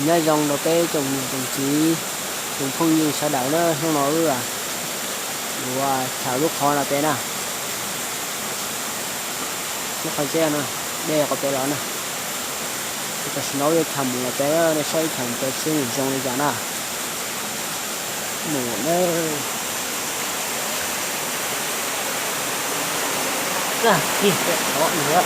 Nyob zoo rau peb tsoom niam tsoom txiv, tsoom phooj ywg sawv daws na, hnub no wb yuav chaws lub qhov no pem na. Lub qhov zeb no, dej qhov pem los na. Tam sim no wb yuav chaws mus los pem na, nej saib ib chaws mus pem seb nws zoo li cas na. Mus na. Tag kis pem qhov no.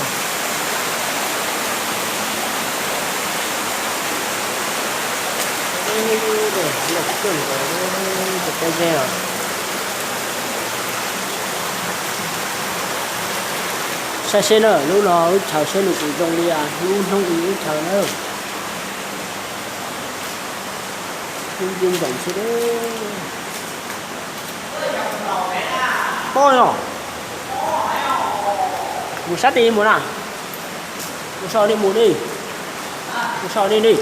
Los kawg ntawd, cov pob zeb os. Saib seb na, lub no wb chaws seb nws puas zoo li lub hnub i wb chaws na. Hnub nti nkoos xwb. Tob os. Mus sab tid mus na. Mus so li mus li. Mus so li li.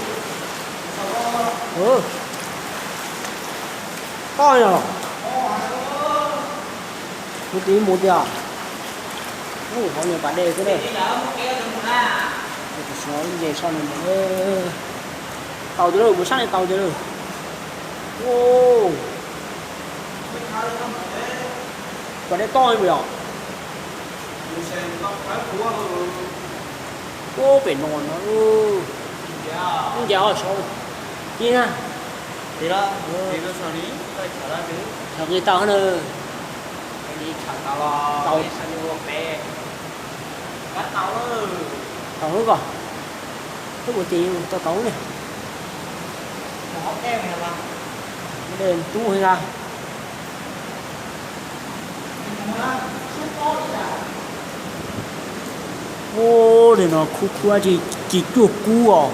Tob os. Mus tid mus tiag. Ub, hauv nyuag pas dej xwb na. Tam sim no nce sab no mus. Tau tiag lauj, mus sab no tau tiag lauj. Ub, pas dej tob li mus yom. Ub, pem no no. Ub, nce os saud. Ib na. Tau na. Tau lub ko. Twb ua ces tau tau ne. Dej ntub heev na. Ub, tej no khub khub dab tsi, ci cuaj kub os.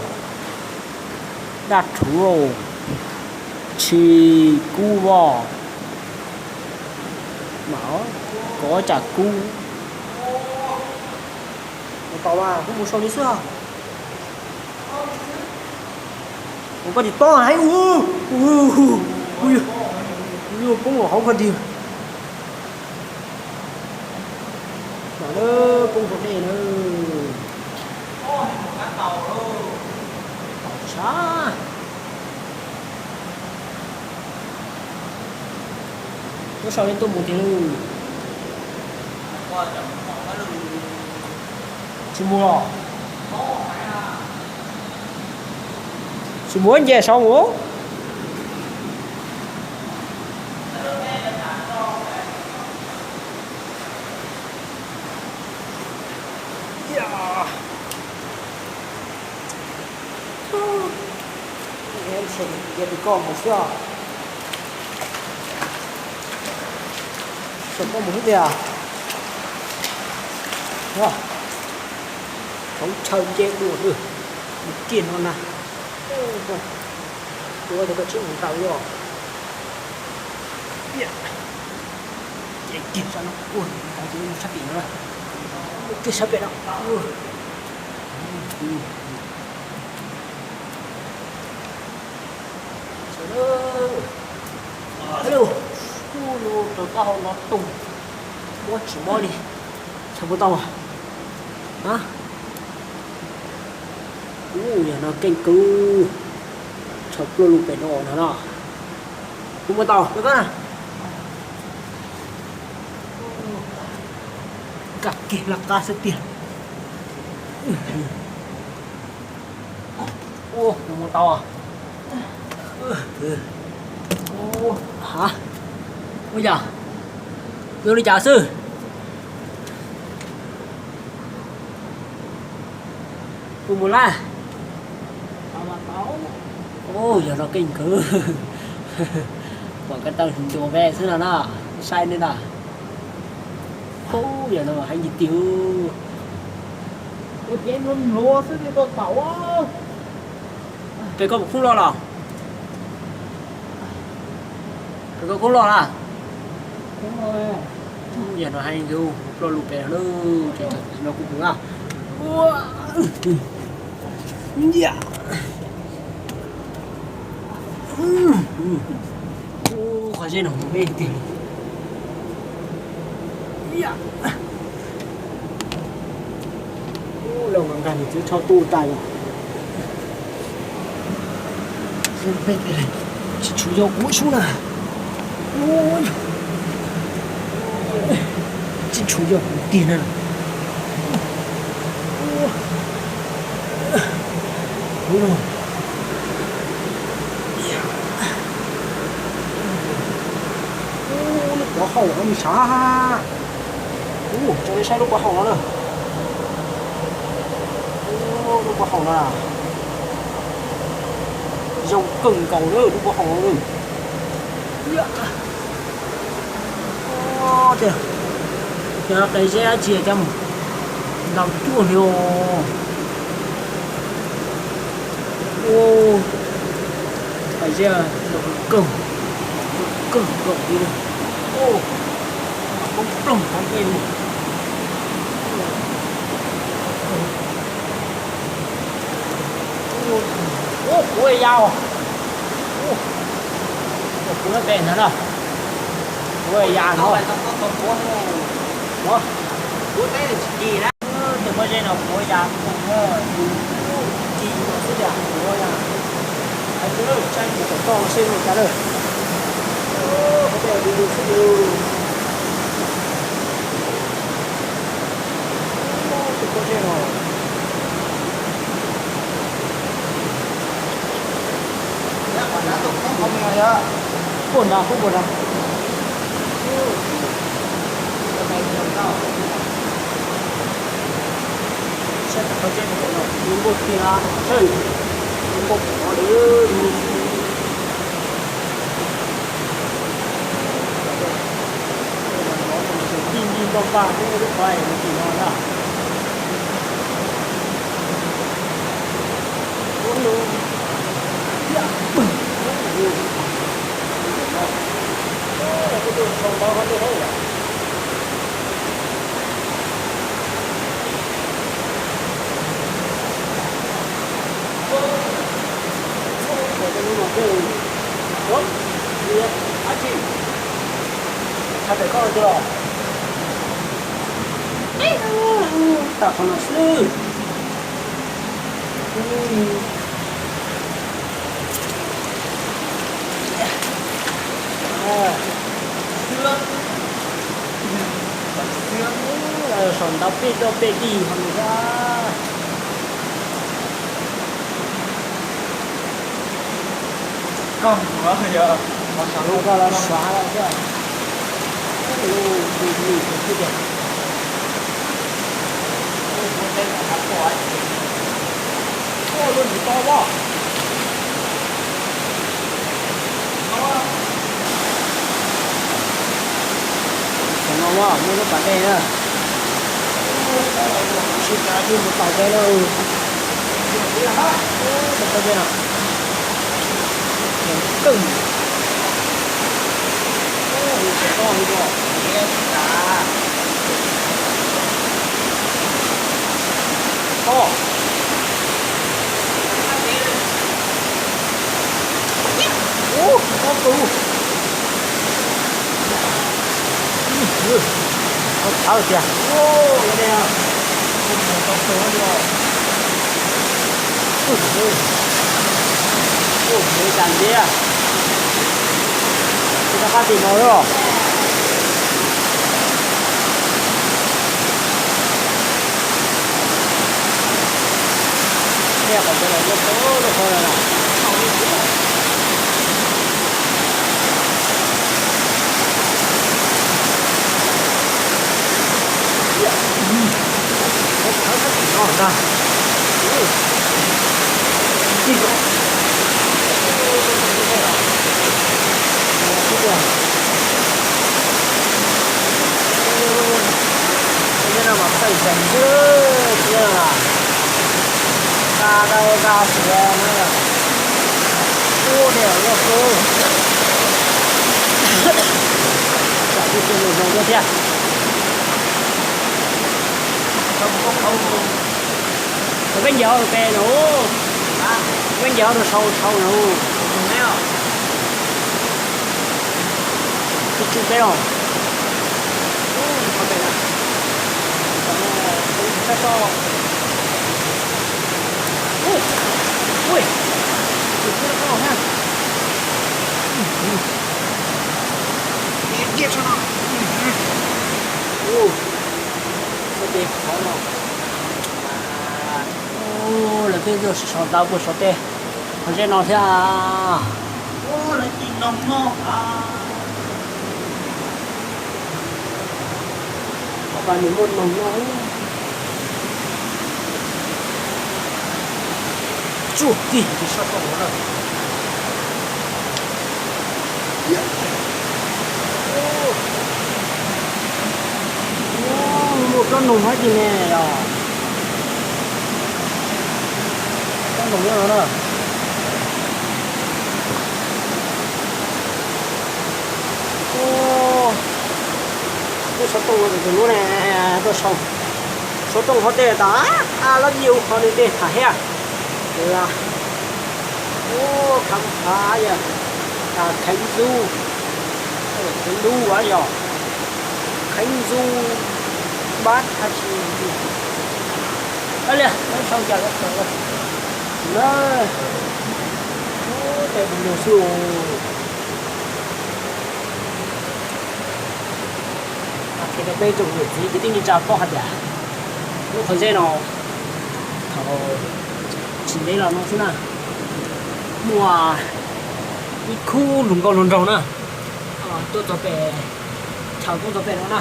Daj rhuv, tshis kub voj, mam kov cas kub. Mus tau mas kuv mus sau li xwb. Ua koj tsis tob heev, kuv yuav poob hauv koj tiag. Poob hauv dej na. Sab. Lub sau li tuaj mus tiag lauj. Tsis mus los? Tsis mus nce saud mus. Cia tus koj mus xwb os. Saum koj mus xwb tiag. Hauv chaw nce dua, mus kiag no na. Ua tias koj tsis mus tau li os. Ces kiag sab no, ua tias mus sab tim no na. Kiag sab pem no. Hello, kuv lub rau taub hau no tus, muab tsis mob li. Txhais puas tau? A, ub, yog no keej kwv, tshau pluaj lug pem no no no. Kuv muab tau, koj na. Kaj kiag laj qab xwb tiag. Ua, kuv muab tau. Ha, ua yog, ua li cas xwb? Kuv mus laj. Ub, yog no keej kwv. Pom ko taw ncuav ve xwb no na, saib nej na. Ub, yog no heev tiag tiag. Pem koj puas khoob loj los? Pem koj khoob loj na? Yog no heev tiag, ploj lug pem no, no kuv mus na. Qhov zeb no me tiag. Los nkag nws txwv tsho tu tas yom. Tsis tshua yog kuv sub na. Tsis tshua yog kuv tiag na. Kuv no. Ub, lub pov haum no mas sav. Ub, tso nej saib lub pov haum no na. Ub, lub pov haum no na. Zoo kawg nkaus na lub pov haum no na. Tias, tias qe zeb dab tsi coj mus ntaus cuaj li os. Ub, qe zeb kawg, kawg nkaus li. Ub, poob ploog qhov ncauj li. Ub, kuv ya os. Ub, kuv no pem ntawd na. Kuv ya no. Ua, tus pob zeb no kuv ya, kuv ci no xwb tiag, kuv ya. Hais kuv lawm, saib kuv tom toj no seb zoo cas lawm. Ub, kuv pem tus xwb tiag. Tus pob zeb no. Puag nrad, puag nrad. Saib tus pob zeb no, npau tiag, npau pov li. Tij nti nto npa lub qhov tim no na. Tam qhov no xwb. Saum ntawd peb rau peb dig ho nws xwb. Koj los xav los xav lawm thiab. Lub ntsis to pob. Tam no muaj lub pas dej na. Sib cav tib mus tau peb lawm. Tus pob zeb no. Kawg. Ub, ub, ub. Txhawj tiag. Ub, ub, ub, cas ntxiv. Tsis tau qab tim no lawm. Tej qhov ntawd los muaj tau lub qhov no na. Tej no mas pheej tseem xwb thiab. Nqa dau nqa xiav no. Ub, tej no loj kawg. Tsam twb tsis mus zoo thiab. Peb nce hauv rau pem no. Peb nce hauv rau sau sau no. Tsis tsum peb os. Ub, qhov pem na. Sab so. Ub, ub, tus peb qhov na. Peb yuav sib sau ntawv puag saum tej qhov zeb no thiab. Qhov pas nws muaj noog no. Tsuj kig tsis sab toj no na. Muaj tsob noog hab tig ne os. Tsob noog no na. Tuaj sau tooj no tus tus nub ne, tuaj sau, sau tooj qhov tej tas, a, lab yus qhov nws tej tham thiab. Ua, khab khav yog tas kheev ntxub, kheev ntxub ua yog kheev ntxub npab dab tsi. Liaj, sau cas los na, tej tus nug xwb. Qhia rau peb tsoom niam txiv kwv tij neej tsa paub hais tias lub qhov zeb no thaum tsis ntev los no xwb na, muaj ib khub hluas nkauj hluas nraug na, tuaj txog pem, thaum tuaj txog pem no na,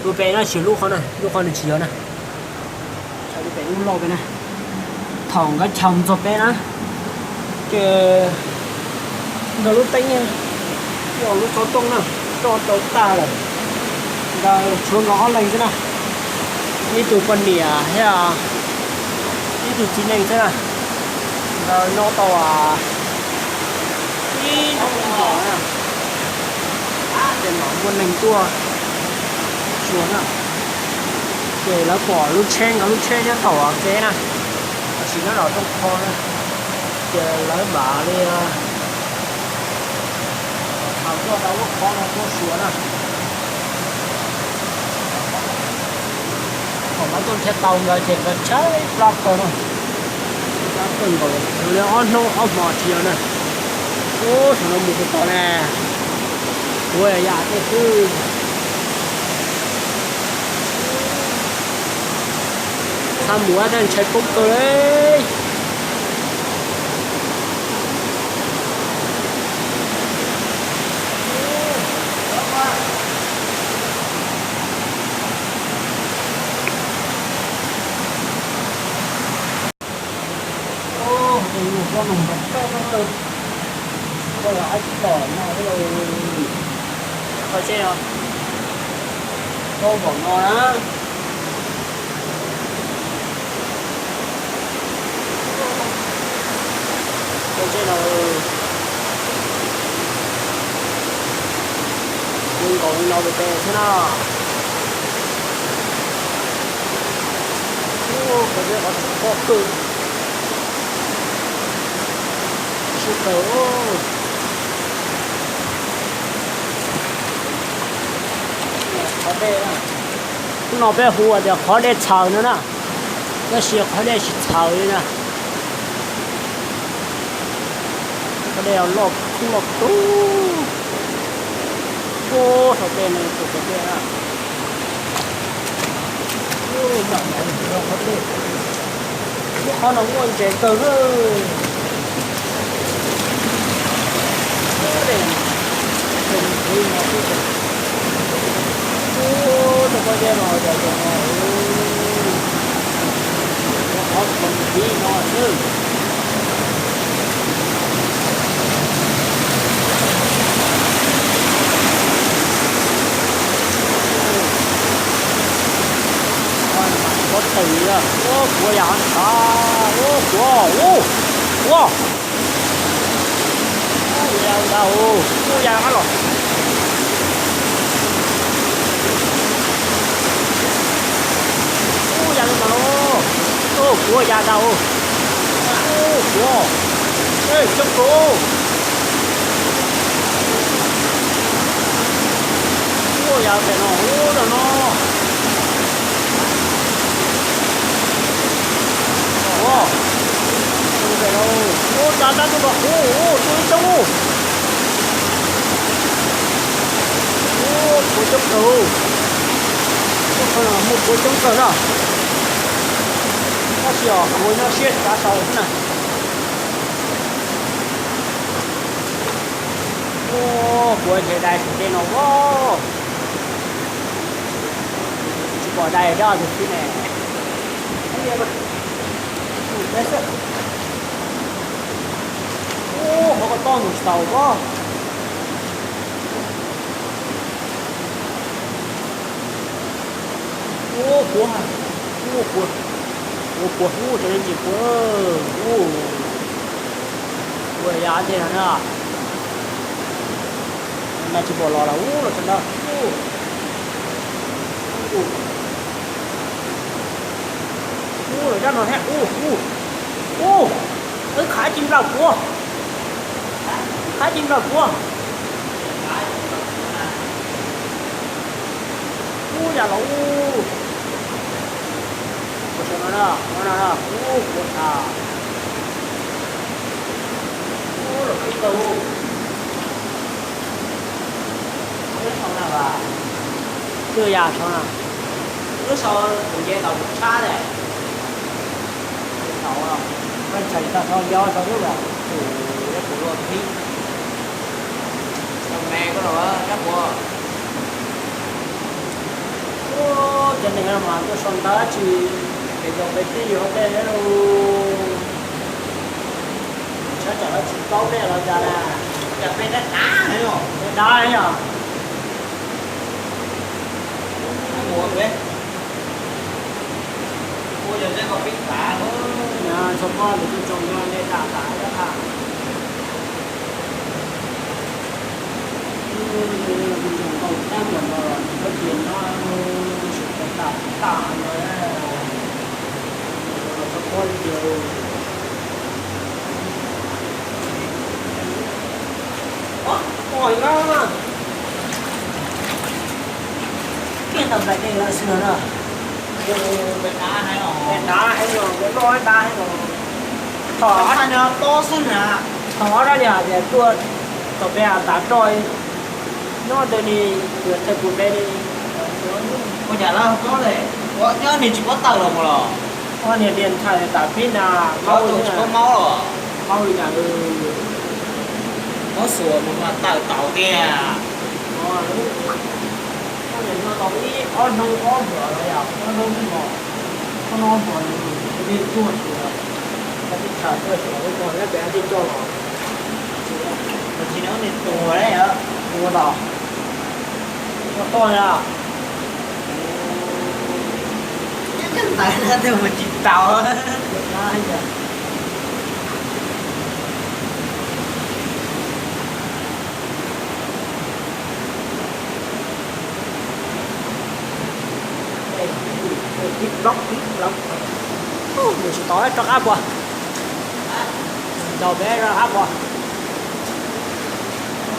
tus pem no tsis yog lub qhov na, lub qhov nws tsis yog na, thaum tus pem lub loj pem na, thaum nkawd chaws mus txog pem na, ces nkawd lub teeb, lub xov tooj na, roj tau tag lawm, nkawd tshuav nkawd ob leeg xwb na, ib tug poj niam thiab ib tug txiv neej xwb na, nkawd nyob tau ib hnub no na, ces mam muaj neeg tuaj xyuas na, ces lawv pom lub tsheb, nkawd lub tsheb nyob thaum kev na, tam sim no los rooj qho na, ces lawv mam li thaum tuaj tau lub qhov no tuaj xyuas na. Thaum lawv tuaj nrhiav tau nkawd ces nkawd tshaib plab kawg no, tshaib plab kawg nkaus li ob hnub ob hmo tsis yog na. Ub, thaum no mus tsis tau ne, kuav yam tej xwb. Txhaj mus tej ntshai poob kawg li. Kho tseg no, kho npaum no na. Kho tseg no, zoo nkaus li no tes tes xwb na. Ub, kho tseg qhov tseem pob kawg. Sib tawg. Qhov dej, hnub no peb hu tias qhov dej txhaws no na, tab sis qhov dej tsis txhaws li na. Qhov dej loj kub loj kub. Ub, qhov dej no tus qhov dej na. Lub qhov no muaj ntses kawg. Ub, tus pob zeb no yog no, qhov txog tiv no xwb. Ua, kuav yam, ua, kuav, ua, ua, kuav yam ntag, kuav yam qab los, kuav yam li mas los, kuav yam ntag, kuav, coob kawg. Ua yam pem no, ua no no. Ua, ua pem no, ua tsa tab tuaj no, ua, ua, tuaj ib coob. Ua, kuav coob kawg. Muaj kuav coob kawg na. Tab sis os, kuv nyob siab tsis tau sau xwb na. Ua, kuv ntshe dai saum tej no as. Tsis pom dai dab twg xwb ne. Ua, qhov ko toj mus tsis tau as. Ua puav, ua puav, ua puav, ua cov neeg tsis puav, ua, ua ya thiab no na. Mas tsis pom los lawm, ua los txog ntawd, ua, ua, ua los zaj no thiab, ua, ua, ua, wb khav tsis nplawm puav, wb khav tsis nplawm puav. Ub, yam los ub. Ua saum no na, no na, ub, ua tas. Ub, los qhib kawg ub. Ub, saum na vas. Twb yam saum na. Lub saum kuv nce tau kuv tshab lawm. Saum, koj ntshai tau saum nco saum lub los. Tus, yog kuv luaj qhib. Tau me koj los dab puav. Ub, cov neeg no mas tuaj sau ntawv dab tsi, pem zos pem teb yus hauv tej lauj. Saib tsam lawv tsis paub nej los cas na. Cas peb dab dav heev os. Peb dab heev os. Ua yog tej kom pib tav, txhua poj tus tub tsoom no nej dab tas dab tas. Tus tsoom nkaus tab mas no koj tias no, tus tsoom tas tas no, txhua poj li tias. Poj ib lab. Kiag tau nplaim dej lawm xwb no na. Dav heev os, dav heev os, noj dav heev os. Thaum ob rab, thaum ob rab li hais tias tuaj thaum peb tav roj, nyob ntawd ni, tus thawj pus peb ni. Ua cas lawv kob li, ua nyob ni tsis paub tawm los mus los. Ob niag diav ntxhais tas pib na, maub tsis paub maub los. Maub li cas, maub xuas mus mas tawm tau tiag. Ob niag nyob tau ib ob hnub ob hmos los yog ob hnub ib hmos, ob hnub ob hmos li tuag xwb. Koj tib tshaj tuaj xyuas lub ko thiab pem tij coj los. Tsis ne, ob niag tuag li, tuag tau. Toj na. Ntawd na twb mus tsis tau. Mus tsis tau rov qab puas? Ntaus peb rov qab puas?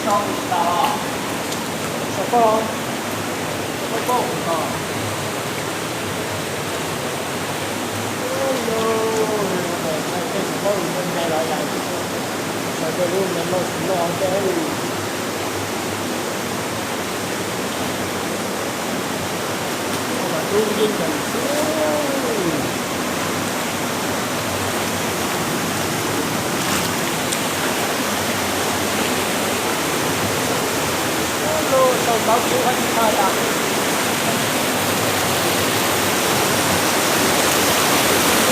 Sau koj, sau koj, sau koj. Tej tsis paub lus npe los yam, sau tej lub npe loj tsis loj tej. Mas tub yeej ceem xwb. Sau ntawv kuv hais tsis tag tas.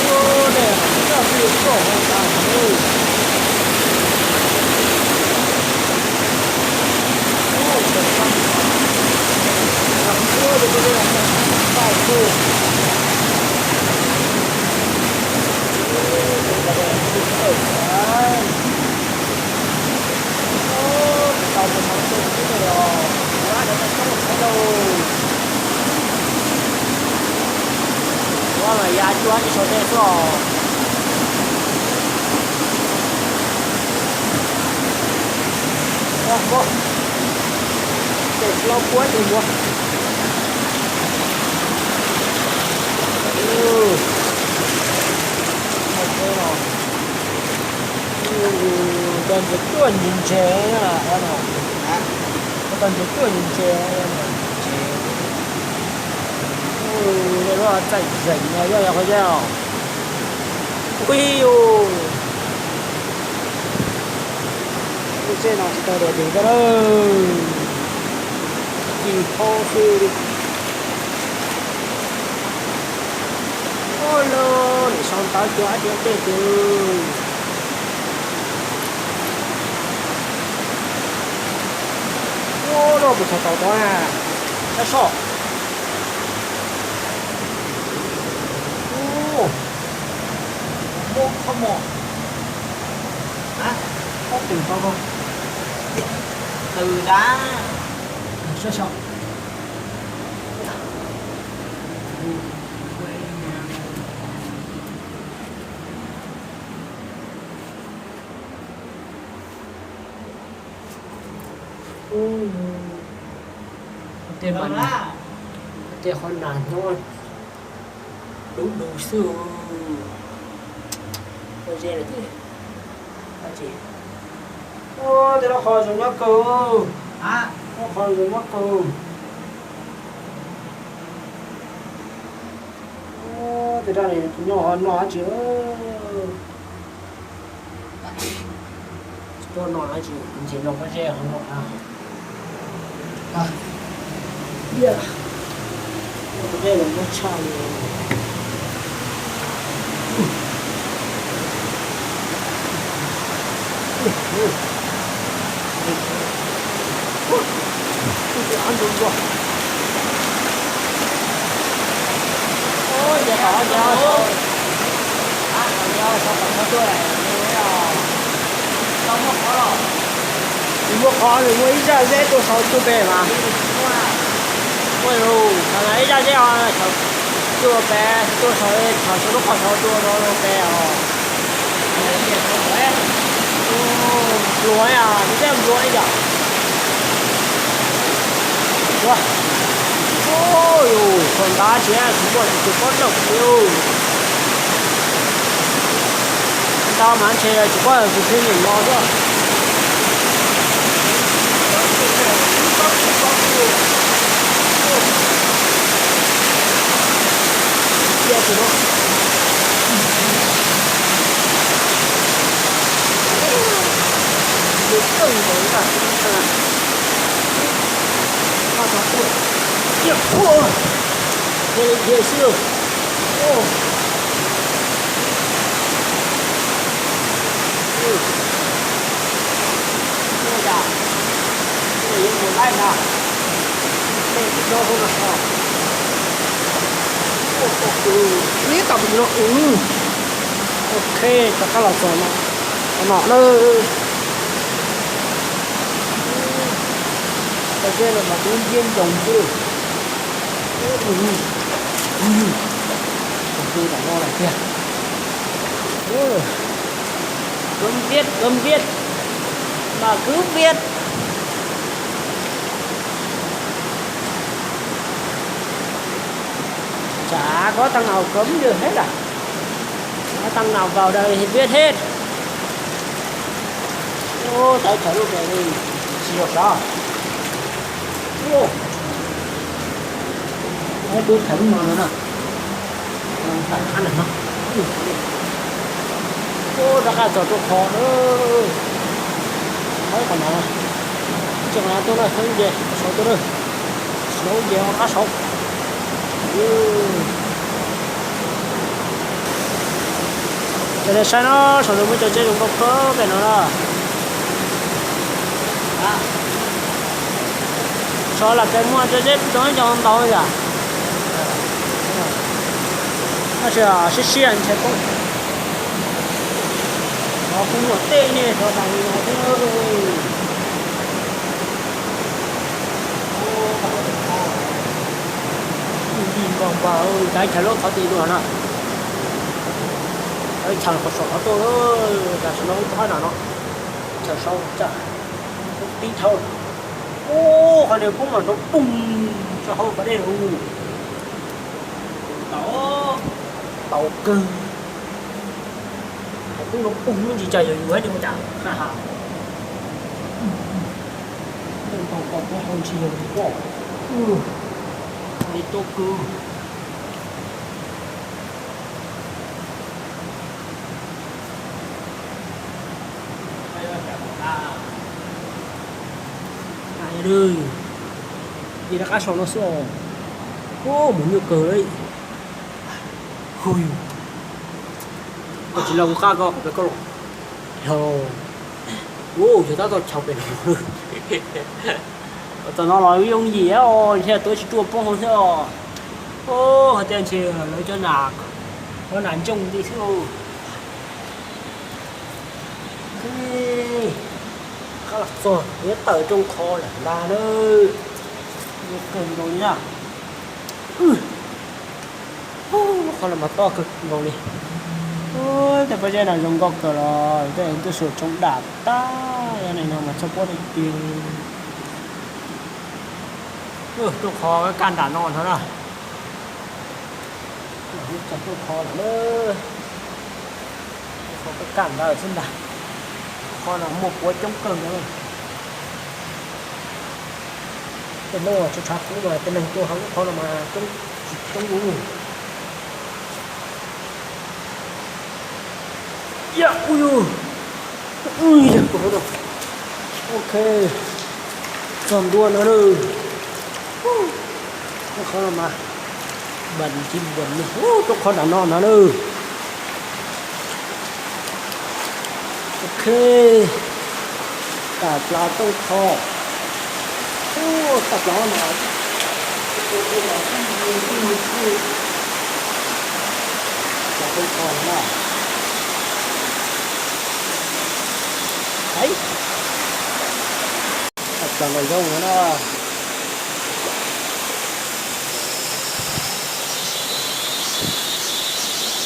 Ua, nej coj twj coj hauv tas. Ua mas ya cuab ib sau tej xwb os. Ua, ua. Tes hlob puab tus ua. Ntawd ntses tuaj ntses ntses, ntawd ntses tuaj ntses ntses. Lub txaij zeem no yog yog qhov yog. Ui yus, lub tsheb no tsis tau dua tus koj na, ci hau xwb li. Ua lawm, nim sau ntawv cua dab tsi tej twg. Ua lawm, kuv txhais tau tod na, sab soj. Muab qhov muag, qhov twg tau, qhov twg dab, sab soj. Tej qhov nas nyob dub dub xwb. Ua ze lawm thiab. Ua tej lub qhov zoo nyob kawg, lub qhov zoo nyob kawg. Ua tej raj nyob noj dab tsi. Tuaj no no tsis ntses no pob zeb ho no. Pob zeb los muaj tshaj li. Tsis muaj qhov, nws muaj ib zaj zeb tuaj saud tuaj pem mas. Ua li, thaum ib zaj zeb os, tuaj pem, tuaj saud, thaum saud lub qhov saud tuaj rau pem os. Nplua, nws zeb nplua ib yam. Ua, yus thaum ntawd tsis, tsis muaj tus pob nrauj li. Ntawd mas ntshe tsis paub tus twg nyeem no xwb. Cia tus no. Tus kawg nkaus na. Cia pua. Cia li dhia xwb. Ib tau tus no. Ok, rov qab los txog no, no na. Tau zeb no mas twb nciab ncoos xwb. Tus twg tom no lawm tiag. Cơm viết, cơm viết, mà cứ viết. Chả có thằng nào cấm được hết à? Có thằng nào vào đây thì biết hết. Ô, tái thở luôn rồi. Siêu sao? Ô. Eb, twb thaiv lub no no na. Thaiv qab ntawm no. Ua rov qab txog rau qhov na. Muab qhov no. Tseem qhov no tuaj na, saib nce, saud tuaj na. Saud nce qab saud. Cov nej saib no, saum no muaj cov zeb zoo nkauj kawg pem no na. Saud lam pem muaj cov zeb zoo ib co ntau yam. Tab sis siab siab ntshe poob. Xyov puas muaj tej niag xyov tas li no thiab. Ncig npog npog, tau chaws lub qhov twg dua no. Tau chaws qhov saum qhov tuaj, tam sim no wb rov qab no no. Chaws saud tsam tib dhau. Ub, qhov niag kub mas nrov poog rau hauv pas dej lawm. Tau, tau kawg. Qhov kub nrov poog ntsis cas yog yus hab li ua cas. Ntaus ntaus ntaus hauv ntsis yog li ko. Li tuaj kwv. Nws, ces rov qab saum no xwb os. Ub, mus nyuaj kawg li. Hu, koj tsis los kuv qab koj, kuv pem koj los. Yog, ub, yog tab tom chaw pem no. Tom no los yooj yim os, ntshe tuav tsis ruaj poob hauv thiab os. Ub, hais tias ntshe lawv cov nam, cov nam ntsooj nti xwb. Qab los txog nyob tawm rooj qho lawm ntag na. Zoo kawg nkaus li na. Lub qhov no mas tob kawg nkaus li. Tej pob zeb no zoo nkauj kawg los tej tuaj xyuas tsoo dam tag, yog li no mas txhob pob dej tiag. Rooj qho kaj nram no no na. Txog rooj qho lawm na. Rooj qho kaj kaj ntawd xwb ntag. Rooj qho no muaj puav coob kawg ntawd. Tej hnub tshav tshav kub mas tej neeg tuaj hauv lub qhov no mas coob, coob ua luaj. Yam, ui yug, ui yog tus hauv no. Ok, txog ntua no na. Lub qhov no mas npas tsis npas li, ub, rooj qhov nram no no na. Ok, tawm plaws rooj qho. Ub, tawm plaws no. Tawm plaws rooj qho no na. Hais, tawm plaws nram zoov no na.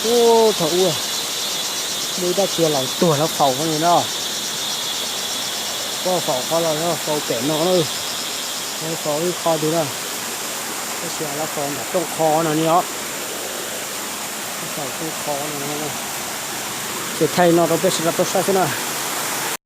Ub, thaum ub muaj ib dab tsi los tuag lawv faus li no. Pob faus qhov los faus pem no na. Lawv faus ib qho twg na. Tab sis lawv faus nram rooj qho no ni os. Faus rooj qho no. Ces thaij no rau peb sawv daws tau saib xwb na.